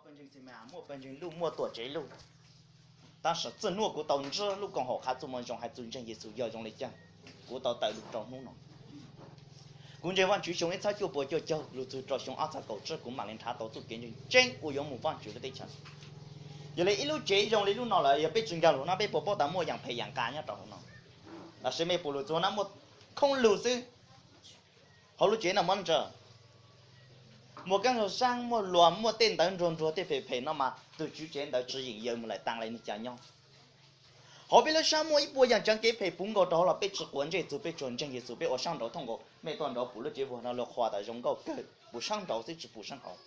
Muaj pawg ntseeg luj, muaj tuam tsev luj. Tab sis txij hnub kuv tau ntsib lub koom haum qhia txuj moo zoo hais txug ntseeg Yexus yog zoo le caag, kuv tau tawm lug rau hnub no. Kuv ntseeg Vaajtswv xyoo ib txhiab cuaj puas cuaj caug lug txug rau xyoo ob txhiab kaum tsib kuv maam le nrhav tau txuj kev ntseeg tseeb uas yuav moog Vaajtswv lub teb chaws. Yog le ib lub tsev zoo le lub no lawm, yog peb tsi ncaag lug no peb puas paub tas muaj yaam phem yaam nqaa nyob rau huv no? Lossis mej puas lug txug na muaj khoob lug xwb? Hauv lub tsev no muaj ntsa, muaj kaab nrug saab, muaj luas, muaj tej ntawv nruag nruag tej phem phem no mas tug tswv tsev ntawd tsi yeem yaws moog lawm taag le nwg ca nyob. Hauv peb lub sab muaj ib puas yaam tsaav kev phem puv nkaus rau hauv los peb tsi quav ntsej txug, peb tsuas ntseeg Yexus, peb ua saab nraud thooj nkaus. Mej tuaj nraud pum lub tsev vuag no luag qhuas tas zoo nkauj kawg, pum saab nraud xwb tsi pum saab hauv.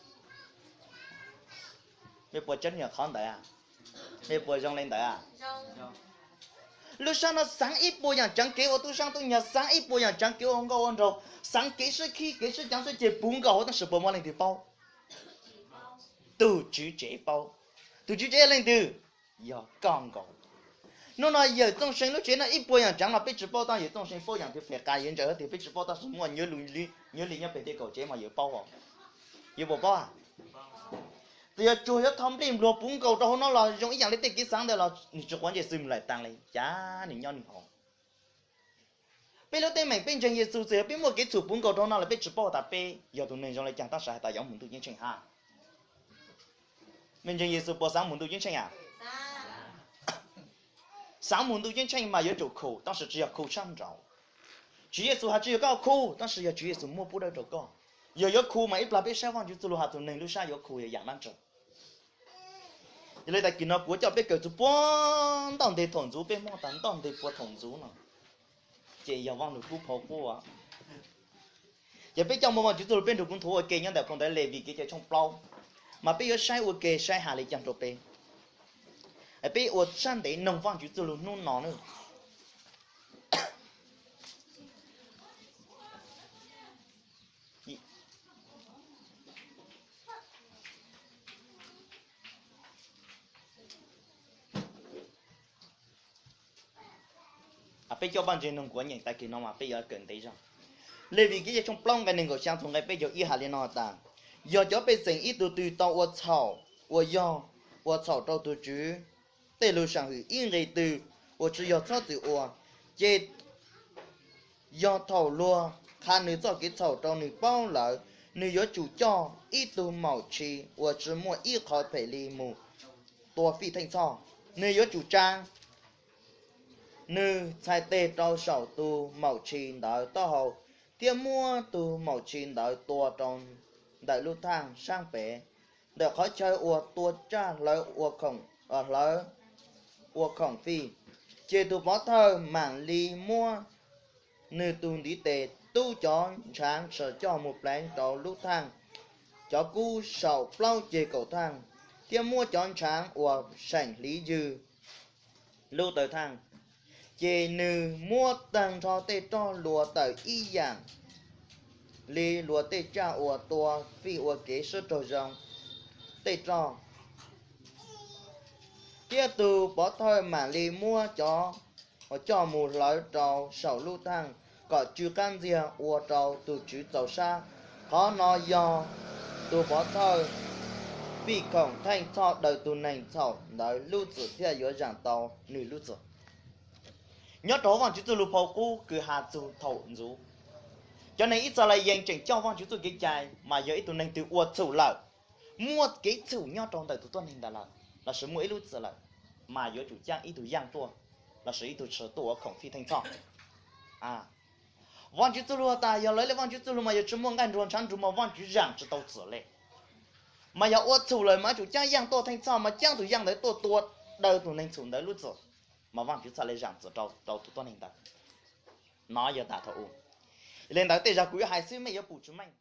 Mej puas tseeb nyuam qhov ntawd? Mej puas zoo le ntawd? Lub sab no xaav ib puas yaam tsaav kev ua tub saab tub nyag, xaav ib puas yaam tsaav kev ua nkauj ua nraug, xaav kev sib khib kev sib caav sib ceg puv nkaus hauv, tab sis puas muaj leej twg paub? Tug tswv tsev paub. Tug tswv tsev yog leej twg? Yog koj nkaus. Hnub no yawm txooj see lub tsev no ib puas yaam tsaav mas peb tsi paub, tab yawm txooj see paub yaam twg phem qas yuav ntsaws hab twg peb tsi paub, tab sis muaj nyuav li nyob peg tej kaum tsev mas yawm paub os. Yawm puas paub? Txawm yog tsuag yuav tho nplej npluag puv nkaus rau hauv no los zoo ib yaam le tej kev xaav ntawd los nwg tsi quav ntsej xwb moog lawm taag le, cav nwg nyob nwg hauv. Peb lub teeb meem peb ntseeg Yexus, txawm yog peb muaj kev txhum puv nkaus rau no los peb tsi paub tas peb yog tug neeg zoo le caag, tab sis has tas yuav moog ntuj ceeb tsheej hab. Mej ntseeg Yexus puas xaav moog ntuj ceeb tsheej a? Xaav moog ntuj ceeb tsheej mas yuav tsum khu, tab sis tsi yog khu saab nraud. Tswv Yexus has tsi yog koj khu, tab sis yog Tswv Yexus muab pub dawb rau koj. Yog yuav khu mas ib plag peb saib Vaajtswv txuj lug has txug neeg lub sab yuav khu yog yaam dlaab tsi. Yog le tas kis no kuv coj peb kawm txug puag ntawm ntej thaum ntxuv, peb muab tas ntawm ntej puag thaum ntxuv no, ces yog Vaaj Lug Kub phau qub. Ces peb coj muaj Vaajtswv txuj lug peb nrug kuv nthuav ua ke nyob ntawm phau ntawv Levis Kev Cai tshooj plaub, mas peb yuav saib ua ke saib has le caag rau peb. Peb ua sab ntev noog Vaajtswv txuj lug hnub no na. Peb coj Vaajtswv noog kuv nyeem tas kis no mas peb yuav kawm ntev zog. Levis Kev Cai tshooj plaub nqai neeg nkaum xyaa txug nqai peb caug ib has le no tas, yog cov pej xeem ib tug twg tau ua txhaum, uas yog ua txhaum rau tug Tswv tej lug saam hwm ib nqe twg uas tsi yog txhob txwm ua, ces yog thaum luag qha nws txoj kev txhaum rau nws paub lawm, nws yuav tsum coj ib tug maum tshis uas tsi muaj ib qho phem li mus tua fij theej txhoj. Nws yuav tsum tsa nws txhais teg rau saum tus maum tshis ntawd taub hau, thiab muab tus maum tshis ntawd tua rau ntawm lub thaaj saab pem, ntawm qhov chaw uas tua tsaj hlawv ua khoom fij. Ces tus pov thawj maam li muab nws tus ntiv tes tub cov ntshaav tsaws coj mus pleev rau lub thaaj cov kub saum plaub ceg kaum thaaj, thiab muab cov ntshaav uas seem hliv ywg lub taw thaaj. Ces nws muab tag nrho tej roj luas tawm ib yaam li luas tej tsaj uas tua fij ua kev sub raug zoo tej roj, thiab tus pov thawj maam li muab cov coj mus hlawv rau saum lub thaaj kom tsw qab ntxiag ua rau tus Tswv txaus sab. Qhov no yog tus pov thawj fij khoom theej txhoj daws tus neeg txhaum ntawd lub txim thiaj yuav zaam tau nws lub txim. Nyob rau Vaajtswv txuj lug phau qub kws has txug thaum ntxuv, cov neeg Yixalayees tseem coj Vaajtswv txuj kev cai mas yog ib tug neeg twg ua txhum lawm, muaj kev txhum nyob rau ntawm tus tuab neeg ntawd lawm, lossis muaj ib lub txim lawm, mas yuav tsum caab ib tug yaaj tuaj, lossis ib tug tshis tuaj ua khoom fij theej txhoj. Vaajtswv txuj lug has tas yog lawv le Vaajtswv txuj lug mas yog tsi muaj nqaij nruag ntshav nruag mas Vaajtswv zaam tsi tau txim le. Mas yog ua txhum lawm mas yuav tsum caab yaaj tuaj theej txhoj, mas caab tug yaaj ntawd tuaj tua daws tus neeg txhum ntawd lub txim, mas Vaajtswv txhaj le zaam txim rau tus tuab neeg ntawd. No yog tas thaum u. Le ntawd tej zag kuv yuav hais xwb mej yuav pum tsis meej.